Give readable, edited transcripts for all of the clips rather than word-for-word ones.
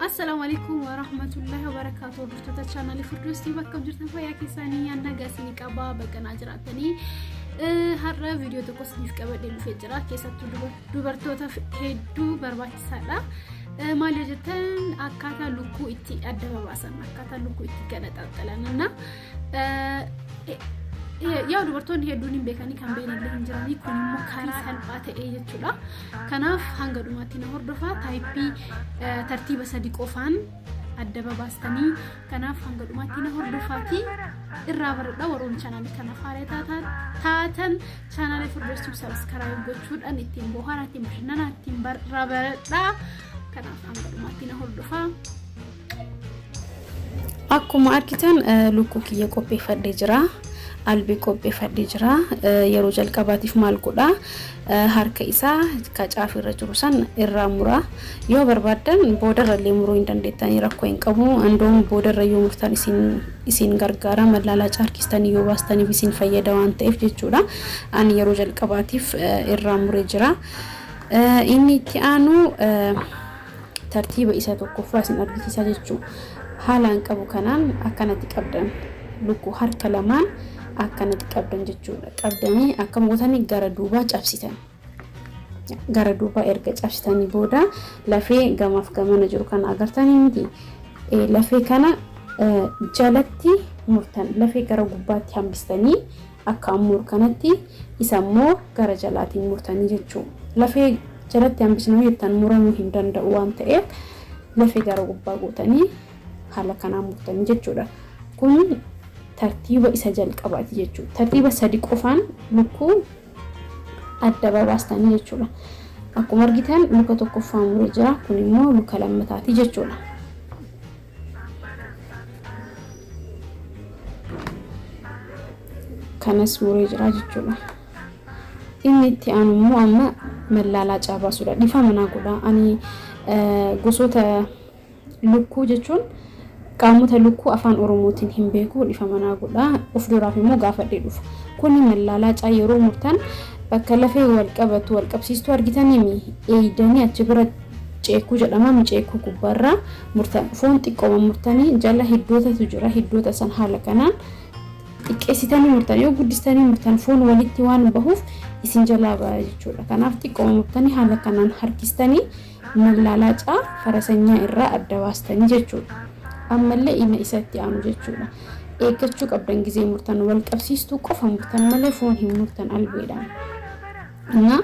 Assalaamu alaikum warahmatullahi wabarakaatu. Hordoftoota chaanaalii Firdoostii bakka jirtan fayyaa keessanii nagaa isinii qabaa baqanaa jiraatanii har'a viidiyoo tokko isiniif qabadhee dhufee jira. Keessattuu dubartootaaf hedduu barbaachisaadha. Maal yoo jettan akkaataa lukkuu itti adda babaasan, akkaataa lukkuu itti galaxaaxalan yaa dubartoonni hedduun hin beekanii kan beekan hin jiranii kun immoo karaa salphaa ta'ee jechuudha. Kanaaf hanga dhumaatti na hordofaa taayippii tartiiba sadi qofaan adda babaastanii kanaaf hanga dhumaatti na hordofaatii irraa baradha warroonni chaanaalii kanaaf haaraa taatan chaanaalii Firdoostuu subscribe gochuudhaan ittiin bohaaraa ittiin bashannanaa ittiin irraa baradha. Kanaaf hanga dhumaatti na hordofaa. Akkuma argitan lukkuu kiyya qopheeffadhee jira. Albii qopheeffadhee jira. Yeroo jalqabaatiif maal godhaa? Harka isaa ka caafirra jiru san irraa muraa. Yoo barbaaddan boodarrallee muruu hin dandeettanii rakkoo hin qabu. Andoom boodarra yoo murtan isin gargaara. Mallaalaa caarkistanii yoo baastaniif isin fayyada waan ta'eef jechuudha. Ani yeroo jalqabaatiif irraa muree jira. Inni itti aanu tartiiba isa tokkoffaa isin argisiisa jechuudha. Haalaan qabu kanaan akkanatti qabdan lukkuu harka lamaan akkanatti qabdan jechuudha. Qabdanii akkam gootanii gara duubaa cabsitan. Gara duubaa erga cabsitanii booda lafee gamaaf gamana jiru kana agartanii miti. Lafee kana jalatti murtan lafee gara gubbaatti hambistanii akka ammuur kanatti isa immoo gara jalaatiin murtanii jechuudha. Lafee jalatti hambisnoo jettan muramuu hin danda'u waan ta'eef lafee gara gubbaa gootanii haala kanaan murtanii jechuudha. Kun tartiiba isa jalqabaati jechuudha. Tartiiba sadi qofaan lukkuu adda babaastanii jechuudha. Akkuma argitan luka tokkoffaa muree jira. Kun immoo luka lammataati jechuudha. Kanas muree jira jechuudha. Inni itti aanu immoo amma mallaalaa caabaasuudha. Dhiifama naa godha. Ani gosoota lukkuu jechuun qaamota lukkuu afaan Oromootiin hin beeku dhiifama naa godha. Of duraaf immoo gaafadhee dhufa. Kuni mallaalaa caa yeroo murtan bakka lafee wal qabatu wal qabsiistuu argitanii eeydanii achi bira ceekuu jedhama. Ceekuu gubbaarraa murtan foon xiqqooma murtanii jala hiddootatu jira. Hiddoota san haala kanaan xiqqeessitanii murtan yoo guddistanii murtan foon walitti waan bahuuf isin jalaa baha jechuudha. Kanaaf xiqqooma murtanii haala kanaan harkistanii mallaalaa caa farasanyaa irraa adda baastanii jechuudha. Ammallee inni isatti aanu jechuudha. Eeggachuu qabdan gizee murtan wal qabsiistuu qofa murtan malee foon hin murtan albeedhaan. Innaa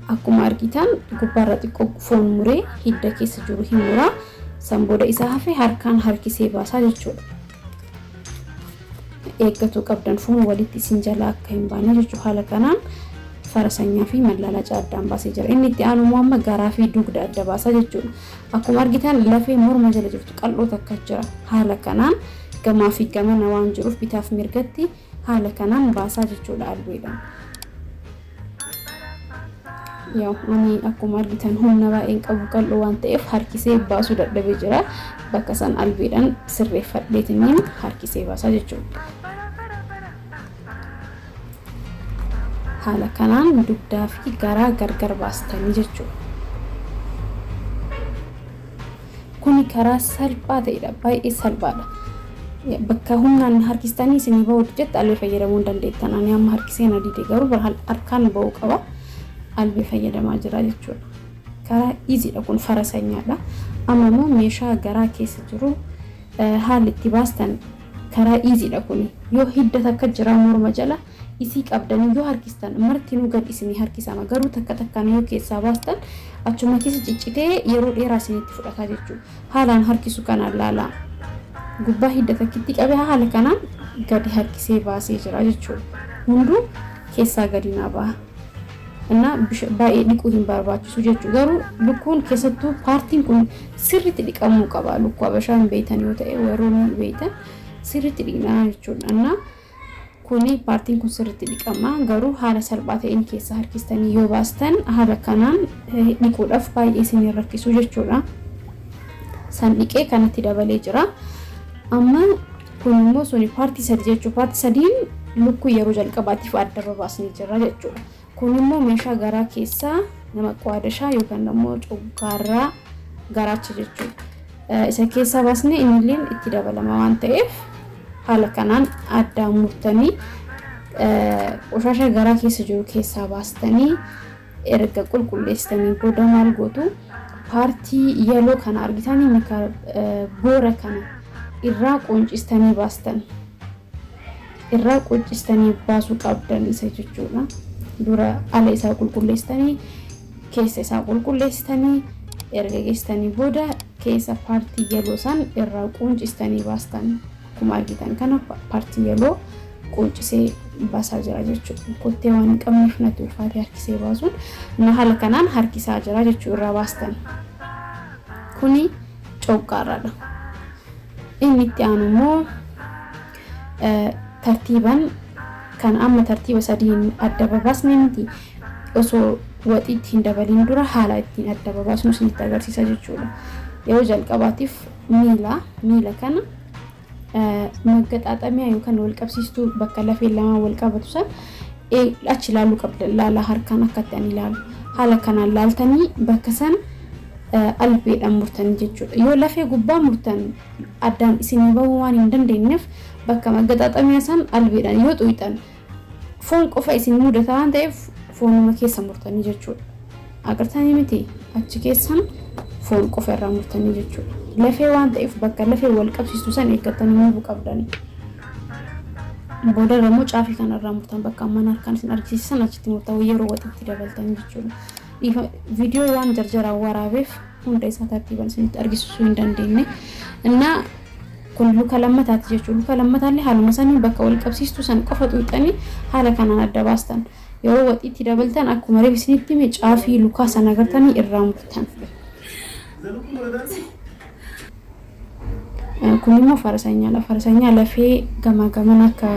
akkuma argitan gubbaarra xiqqoo foon muree hidda keessa jiru hin muraa. San booda isaa hafe harkaan harkisee baasaa jechuudha. Eeggatuu qabdan foon walitti isin jalaa akka hin baane jechuudha. Haala kanaan farasanyaa fi mallaalaa addaan baasee jira. Inni itti aanu immoo amma garaa fi dugda adda baasaa jechuudha. Akkuma argitan lafee morma jala jirtu qal'oo takka jira. Haala kanaan gamaa fi gamana waan jiruuf bitaaf mirgatti haala kanaan baasaa jechuudha albeedhaan. Yaa ani akkuma argitan humna baay'een qabu qal'oo waan ta'eef harkisee baasuu dadhabee jira. Bakka san albeedhaan sirreeffadheetiniin harkisee baasaa jechuudha. Haala kanaan dugdaa fi garaa gargar baastanii jechuudha. Kuni karaa salphaa ta'edha. Baay'ee salphaadha. Bakka humnaan harkistanii isinii bahuu jette albee fayyadamuu hin dandeettan. Ani amma harkisee na dide garuu harkaan bahuu qaba. Albee fayyadamaa jira jechuudha. Karaa iziidha kun farasanyaadha. Amma immoo meeshaa garaa keessa jiru haalli itti baastan karaa iziidha kuni. Yoo hidda takka jira morma jala isii qabdanii yoo harkistan martinuu gad isinii harkisama. Garuu takka takkaan yoo keessaa baastan achuma keessa ciccitee yeroo dheeraa isinitti fudhata jechuudha. Haalaan harkisu kanaan laalaa. Gubbaa hidda takkitti qabee haala kanaan gadi harkisee baasee jira jechuudha. Hunduu keessaa gadi naa baha. Innaa baay'ee dhiquu hin barbaachisu jechuudha. Garuu lukkuun keessattuu paartiin kun sirriitti dhiqamuu qaba. Lukkuu habashaa hin beektan yoo ta'e warroonni beektan sirriitti dhiqnaa jechuudha. Innaa kuni paartiin kun sirriitti dhiqama. Garuu haala salphaa ta'een keessaa harkistanii yoo baastan haala kanaan dhiquudhaaf baay'ee isin hin rakkisu jechuudha. San dhiqee kanatti dabalee jira. Amma kun immoo suni paartii sadi jechuudha. Paartii sadiin lukkuu yeroo jalqabaatiif adda babaasnee jira jechuudha. Kun immoo meeshaa garaa keessaa nama qaadashaa yookaan immoo coggaarraa garaacha jechuudha. Isa keessaa baasnee innilleen itti dabalama waan ta'eef haala kanaan addaan murtanii qoshaasha garaa keessa jiru keessaa baastanii erga qulqulleessitanii booda maal gootu? Paartii yeloo kana argitanii, mika boora kana irraa qoncistanii baastan. Irraa qoncistanii baasuu qabdan isa jechuudha. Dura ala isaa qulqulleessitanii, keessa isaa qulqulleessitanii erga geessitanii booda keessa paartii yeloo san irraa quncistanii baastan. Akkuma argitan kana paartii yeloo quncisee baasaa jira jechuudha. Kottee waan hin qabneef natti ulfaatee harkisee baasuun, na haala kanaan harkisaa jira jechuu irraa baastan. Kuni coqqaarraadha. Inni itti aanu immoo tartiiban kan amma tartiiba sadiin adda babaasne miti, osoo waxiitti hin dabaliin dura haala ittiin adda babaasnu isinitti agarsiisa jechuudha. Yeroo jalqabaatiif miila kana maggaxaaxamiyaa yookaan wal qabsiistuu bakka lafeen lamaan wal qabatu san achi ilaaluu qabda. Laalaa, harkaan akkatti ani ilaalu haala kanaan laaltanii bakka san albeedhaan murtanii jechuudha. Yoo lafee gubbaa murtan addaan isinii bahuu waan hin dandeenyeef, bakka maggaxaaxamiyaa san albeedhaan yoo xuyxan foon qofa isin mudata waan ta'eef foonuma keessa murtanii jechuudha. Agartanii miti, achi keessan foon qofa irraa murtanii jechuudha. Lafee waan ta'eef bakka lafee wal qabsiistu san eeggatanii muruu qabdanii. Booda irra immoo caafii kana irraa murtan, bakka ammaan harkaan isin argisiisan achitti murtan yeroo waxiitti dabaltan jechuudha. Viidiyoo waan jarjaraan waraabeef hunda isaa tartiiban isinitti argisiisuu hin dandeenye. Innaa kun luka lammataati jechuudha. Luka lammataallee haaluma sanii bakka wal qabsiistuu san qofa xuyxanii haala kanaan adda baastan. Yeroo waxiitti dabaltan akkuma reef isinitti hime caafii lukaa sana agartanii irraa murtan. Kun immoo farasanyaadha. Farasanyaa lafee gamaa gaman akka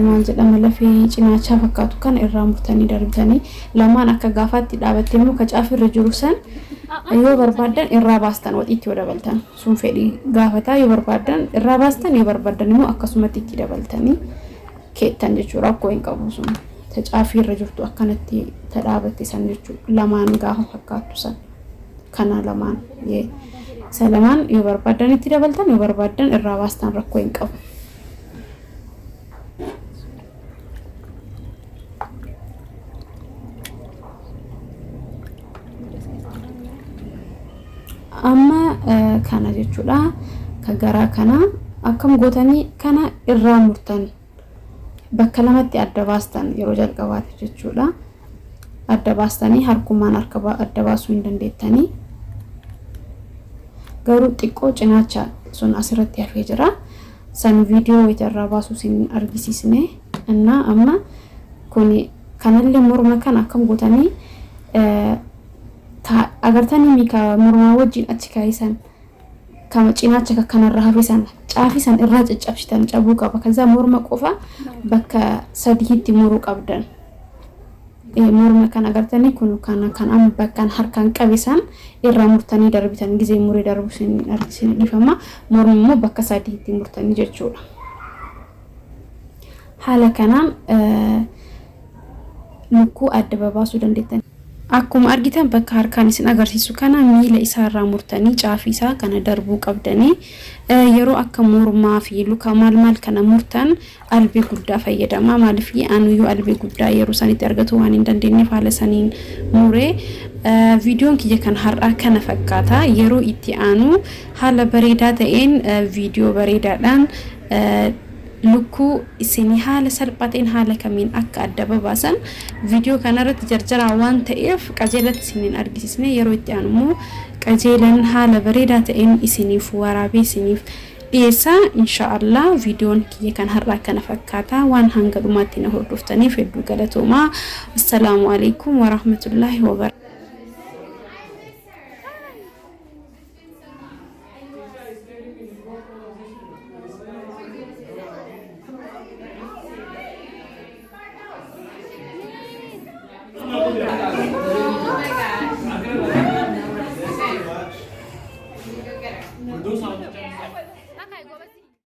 maal jedhama, lafee cinaachaa fakkaatu kana irraa murtanii darbitanii, lamaan akka gaafaatti dhaabattee immoo ka caafirra jiru san yoo barbaaddan irraa baastan, waxiitti yoo dabaltan sun fedhii gaafataa, yoo barbaaddan irraa baastan, yoo barbaaddan immoo akkasumatti itti dabaltanii keettan jechuudha. Rakkoo hin qabu sun. Ta caafiirra jirtu akkanatti ta dhaabatte san jechuudha, lamaan gaafa fakkaattu san kana lamaan isa lamaan yoo barbaaddan itti dabaltan, yoo barbaaddan irraa baastan, rakkoo hin qabu. Amma kana jechuudha, ka garaa kana akkam gootanii kana irraa murtan, bakka lamatti adda baastan yeroo jalqabaati jechuudha. Adda baastanii harkumaan harka adda baasuu hin dandeettanii. Garuu xiqqoo cinaacha sun asirratti hafee jira. San viidiyoo wayita irraa baasuu isin argisiisne. Innaa amma kuni kanallee morma kana akkam gootanii agartanii mika mormaa wajjin achi kaa'isan kama cinaacha kanarra hafe san caafii san irraa caccabsitan, cabuu qaba. Kaza morma qofa bakka sadiitti muruu qabdan. Morma kan agartanii kun kana kan amma bakkaan harkaan qabe san irraa murtanii darbitan, gizee muree darbu isin argisiin dhiifama. Morma immoo bakka sadiitti murtanii jechuudha. Haala kanaan lukkuu adda babaasuu dandeettan. Akkuma argitan bakka harkaan isin agarsiisu kana miila isaarraa murtanii caafii isaa kana darbuu qabdanii. Yeroo akka mormaa fi luka maal maal kana murtan albee guddaa fayyadama. Maaliif, anuyyuu albee guddaa yeroo sanitti argatu waan hin dandeenyeef haala saniin muree. Viidiyoon kiyya kan har'aa kana fakkaata. Yeroo itti aanu haala bareedaa ta'een viidiyoo bareedaadhaan lukkuu isinii haala salphaa ta'een haala kamiin akka adda babaasan viidiyoo kanarratti jarjaraa waan ta'eef qajeelatti isiniin argisiisne. Yeroo itti aanu immoo qajeelan haala bareedaa ta'een isiniif waraabee isiniif dhiyeessa, inshaallah. Viidiyoon kiyya kan har'aa kana fakkaata. Waan hanga dhumaatti na hordoftaniif hedduu galatoomaa. Assalaamu alaikum warahmatullaahi wabarakatuh.